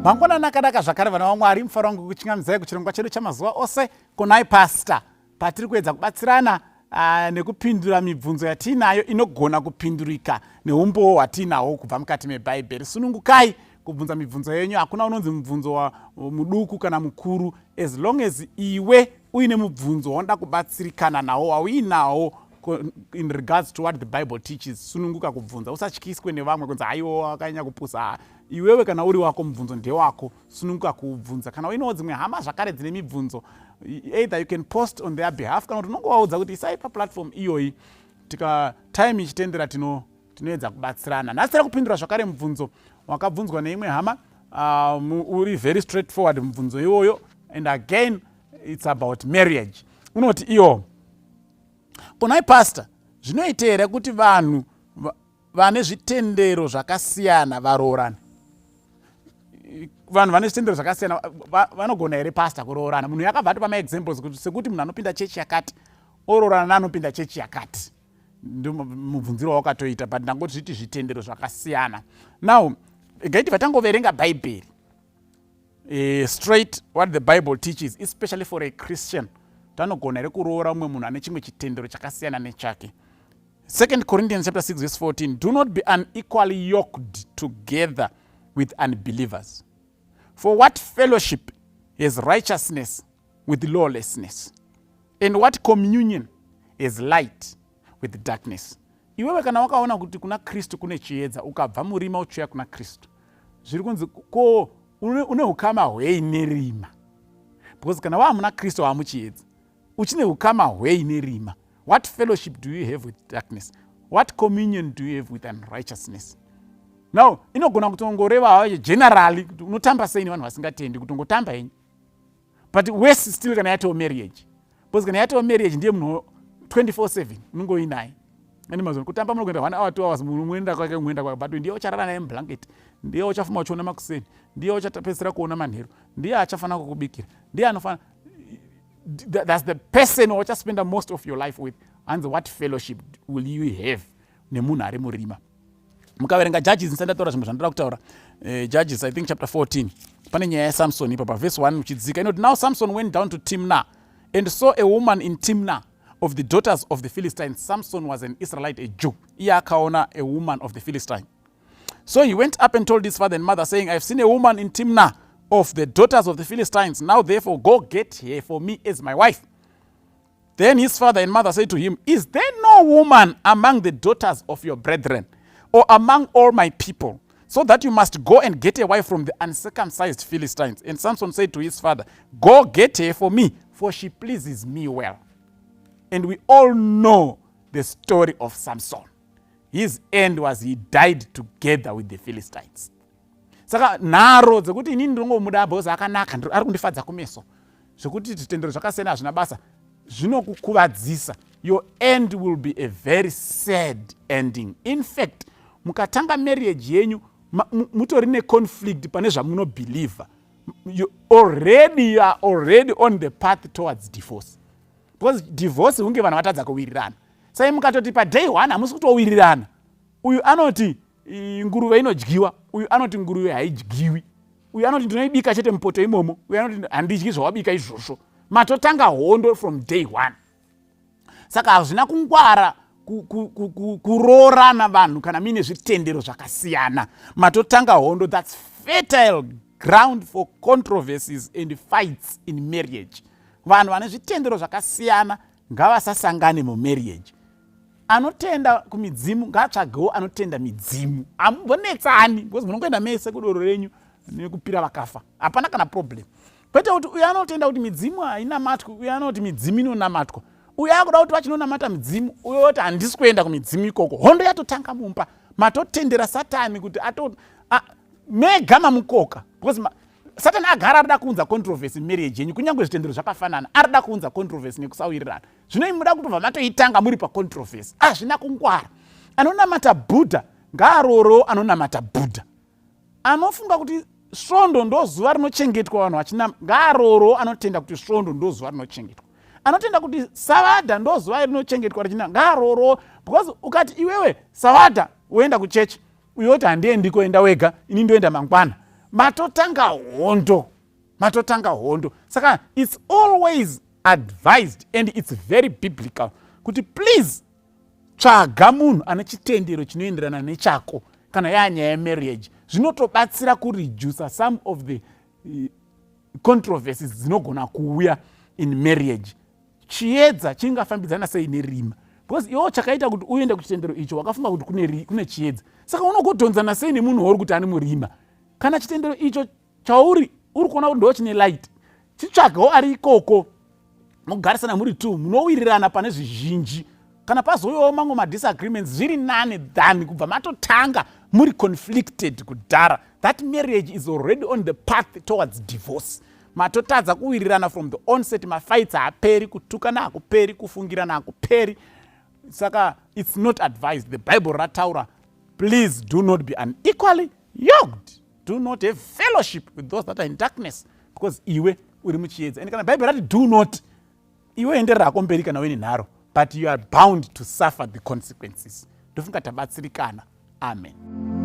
Mangwanani akanaka zvakare, vana vaMwari. Mufaro wangu kuchingamidzai kuchirongwa chedu chamazuva ose, Konai Pastor, patiri kuedza kubatsirana nekupindura mibvunzo yatiinayo inogona kupindurika neumbowo hwatiinahwo kubva mukati meBhaibheri. Sunungukai kubvunza mibvunzo yenyu. Hakuna unonzi mubvunzo muduku kana mukuru, as long as iwe uine mubvunzo waunoda kubatsirikana nawo, wauinawo in regards to what the Bible teaches. Sununguka kubvunza, usatyiswe nevamwe kunzi haiwo wakanyanya kupusa. Iwewe kana uri wako mubvunzo ndewako, sununguka kuubvunza. Kana uinewo dzimwe hama zvakare dzine mibvunzo, either you can post on their behalf kana kuti unongovaudza kuti isai paplatform iyoyi. Tika time ichitendera, tinoedza kubatsirana. Nhasi tiri kupindura zvakare mubvunzo wakabvunzwa neimwe hama, uri very straight forward mubvunzo iwoyo, and again it's about marriage. Unoti iyo, "Konai Pastor, zvinoita here kuti vanhu vane zvitendero zvakasiyana varoorana? Vanhu vane zvitendero zvakasiyana vanogona here, Pastor, kuroorana?" Munhu yakabva atopa maexamples kuti sekuti munhu anopinda chechi yakati oroorana naanopinda chechi yakati. Ndo mubvunziro wawakatoita, but ndangoti zviti zvitendero zvakasiyana. Now gaitibva tangoverenga Bhaibheri, straight what the Bible teaches, especially for a Christian. Tanogona here kuroora mumwe munhu ane chimwe chitendero chakasiyana nechake? 2 Corinthians chapter 6 verse 14: "Do not be unequally yoked together with unbelievers. For what fellowship has righteousness with lawlessness? And what communion has light with darkness?" Iwewe kana wakaona kuti kuna Kristu kune chiedza, ukabva murima uchiuya kuna Kristu, zviri kunzi ko une ukama hwei nerima? Because kana wava muna Kristu, wava muchiedza, uchine ukama hwei nerima? What fellowship do you have with darkness? What communion do you have with unrighteousness? Now inogona kutongoreva hayo generally kuti unotamba sei nevanhu vasingatendi, kuti ungotamba henyu, but worse still kana yatoo marriage, because kana yatoo marriage, ndiye munhu 24/7 unongoinaye. Ane mazona kutamba munokuenda 1 hour, 2 hours, munhu muenda kwake, muenda kwake, but ndiye ucharara naye mublanket, ndiye uchafuma uchiona makuseni, ndiye uchapedzisira kuona manheru, ndiye achafanira kukubikira, ndiye anofanira, that's the person wauchaspenda most of your life with. Hanzi, what fellowship will you have nemunhu ari murima? Mukaverenga Judges, ndisati ndataura zvimwe zvandoda kutaura, Judges, I think chapter 14, pane nyaya yaSamson ipa pavhesi 1 uchidzika. Inoti, "Now Samson went down to Timnah and saw a woman in Timnah of the daughters of the Philistines." Samson was an Israelite, a Jew. Iye akaona a woman of the Philistine. "So he went up and told his father and mother, saying, 'I have seen a woman in Timnah of the daughters of the Philistines. Now therefore go get her for me as my wife.' Then his father and mother said to him, 'Is there no woman among the daughters of your brethren or among all my people, so that you must go and get a wife from the uncircumcised Philistines?' And Samson said to his father, 'Go get her for me, for she pleases me well.'" And we all know the story of Samson. His end was he died together with the Philistines. Saka nharo dzekuti inini ndinongomuda because akanaka, ari kundifadza kumeso, zvekuti zvitendero zvakasiyana hazvina basa, zvinokukuvadzisa. Your end will be a very sad ending. In fact, mukatanga marriage yenyu mutori neconflict pane zvamunobhelievha, you are already on the path towards divorce, because divorce hunge vanhu vatadza kuwirirana. Sai mukatoti paday one hamusi kutowirirana, uyu anoti nguruve inodyiwa, uyu anoti nguruve haidyiwi, uyu anoti ndinoibika chete mupoto imomo, uyu anoti handidyi zvawabika izvozvo, matotanga hondo from day one. Saka hazvina kungwara kuroorana vanhu kana muine zvitendero zvakasiyana. Matotanga hondo. That's fertile ground for controversies and fights in marriage. Vanhu vane zvitendero zvakasiyana ngavasasangane mumarriage. Anotenda kumidzimu ngaatsvagewo anotenda midzimu. Hamumbonetsani because munongoenda mese kudoro renyu nekupira vakafa, hapana kana problem. Kwete kuti uyu anotenda kuti midzimu hainamatwi, uyu anoti midzimu inonamatwa, uyu akuda kuti vachinonamata midzimu, uyo oti handisi kuenda kumidzimu ikoko. Hondo yatotanga mumba. Matotendera Satani kuti ato mega mamukoka, because Satani agara arida kuunza controversy marriage yenyu. Kunyange zvitendero zvakafanana, arida kuunza controversy nekusawirirana. Zvino muda kutobva matoitanga muri pacontroversy. Hazvina kungwara. Anonamata Buddha ngaarorowo anonamata Buddha. Anofunga kuti Svondo ndo zuva rinochengetwa vanhu vachinama, ngaarorowo anotenda kuti Svondo ndo zuva rinochengetwa. Anotenda kuti Savadha ndo zuva rinochengetwa richinama, ngaarorowo. Because ukati iwewe Savadha woenda kuchechi, uyo oti handiendi, kuenda wega, ini ndoenda mangwana. Matotanga hondo, matotanga hondo. Saka it's always advised and it's very biblical kuti please tsvaga munhu ane chitendero chinoenderana nechako. Kana yanyaya yemarriage, zvinotobatsira kureduca some of the controversies dzinogona kuuya in marriage. Chiedza chingafambidzana sei nerima? Because iwo chakaita kuti uende kuchitendero icho, wakafunga kuti kune chiedza. Saka unogodhonzana sei nemunhu wauri kuti ane murima, kana chitendero icho chauri uri kuona kuti ndo chine light? Chitsvagawo ari ikoko, mugarisana muri two, munowirirana pane zvizhinji. Kana pazouyawo mamwe madisagreements, zviri nane than kubva matotanga muri conflicted kudhara. That marriage is already on the path towards divorce. Matotadza kuwirirana from the onset. Mafights haaperi, kutukana hakuperi, kufungirana hakuperi. Saka it's not advised. The Bible rataura, please do not be unequally yoked. Do not have fellowship with those that are in darkness, because iwe uri muchiedza. And kana Bhaibheri rati do not, iwe endererako mberi kana uine nharo, but you are bound to suffer the consequences. Ndofunga tabatsirikana. Amen.